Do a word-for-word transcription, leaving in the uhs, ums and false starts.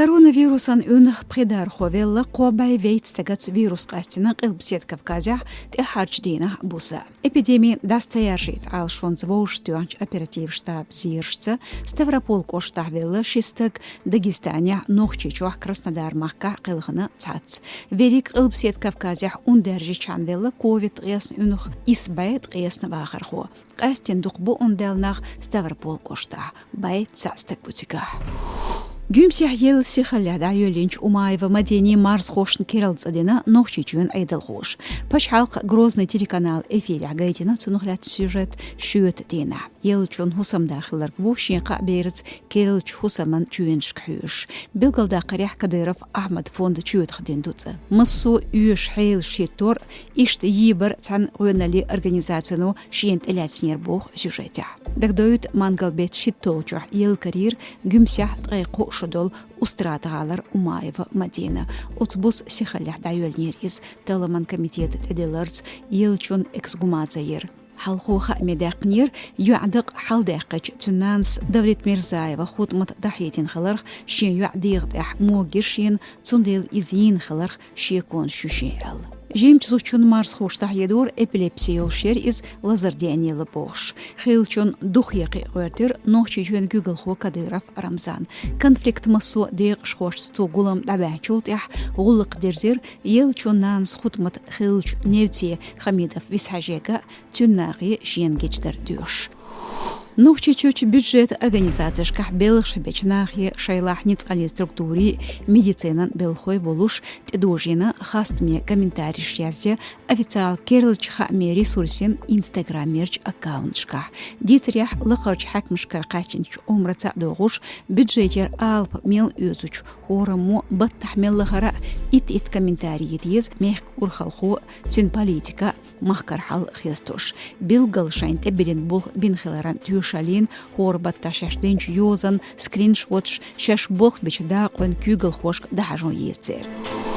Коронавирусан уьнах пхи дархо велла, кхо бӀаь вейтта стагаца вирус къаьстина Къилбаседа Кавказехь тӀаьххьарчу дийнахь буса. Эпидеми дӀаса ца яржийта Ӏалашонца вовшахтоьхначу оперативан штабан зерашца, Ставрополь кӀоштахь велла ши стаг, Дагестанехь, Нохчийчохь, Краснодар-махкахь кхелхина цхьацца. Верриг Къилбаседа Кавказехь ун даьржичхьана велла ковид ткъесна уьнах исс бӀе ткъесна вахархо. Къаьстина дукха бу ун даьлла нах Ставрополь кӀоштахь, бӀе цхьаъ стаг бу цигахь. Гуьмсехь елла сихаллехь дӀайоьллинчу Умаева Мадинин марзхошна керла цӀа дина Нохчийчоьнан Ӏедалхоша. Пачхьалкхан Грозный телеканал эфирехь гайтина цунах лаьцна сюжет шоьтан дийнахь. Еллачун хӀусамда хилларг ву шен кхаа бераца керлачу хӀусаман чоьнашка хьоьжуш. Билгалдаккхарехь, Кадыров Ахьмадан фонда чоьтах дина ду цӀа. Массо а оьшуш хьелаш хӀиттор, иштта йийбар цхьана гӀоьналлин организацино шена тӀелаьцнера боху сюжетехь. Дагадоуьйту, мангал-беттан шийтта долчохь елла карийра Гуьмсехь ткъе кхо шо долу Устрада-гӀалара Умаева Мадина. Оцу буса сихаллехь дӀайоьллинера иза, талламан комитета тӀедилларца еллачун эксгумаци йира. Хьалхо хааме даьккхинера йоӀан дакъа хьаладаьккхича, цуьнан нанас Давлетмирзаева ХутӀмат дӀахьедина хиларх, шен йоӀ дегӀа тӀехь могийра шена, цундела иза йийна хиларх шеконаш ю шен аьлла. Жимачу зудчун марзхоша дӀахьедора, эпилепси йолуш яра иза, лазар деанийла бохуш. Хиллачун духе кхиа гӀоьртира Нохчийчоьнан куьйгалхо Кадыров Рамзан. Конфликт массо а декъашхошца цо гулам дӀабаьхьначул тӀаьхьа гӀуллакх дирзира еллачун нанас ХутӀмат хиллачу невце Хамидов Висхьажега, цуьнан нахе шена гечдар доьхуш. Нохчийчуьрчу бюджетан организацешкахь белхаш бечу нахе, шайлахь ницкъаллин структурийн, медицинан белхахой а волуш, тӀедожийна хастаме комментареш язъе официалан керлачу хаамийн ресурсийн Instagram-ерчу аккаунташкахь. Дийцарехь, лакхарчу хьаькамашкара кхаьчначу омра цхьаъ догӀуш, бюджетера алапа мел оьцучу хӀораммо баттахь мел лахара а итт-итт комментарий йита еза мехкан урхалхо, цуьнан политика, махкара хьал хестош. Билггал шайна тӀебиллина болх бина хиларан тоьшаллин, хӀора баттахь шаьш динчу йозанан скриншоташ шаьш болх бечу дакъойн куьйгалхошка дӀахьажо еза церан.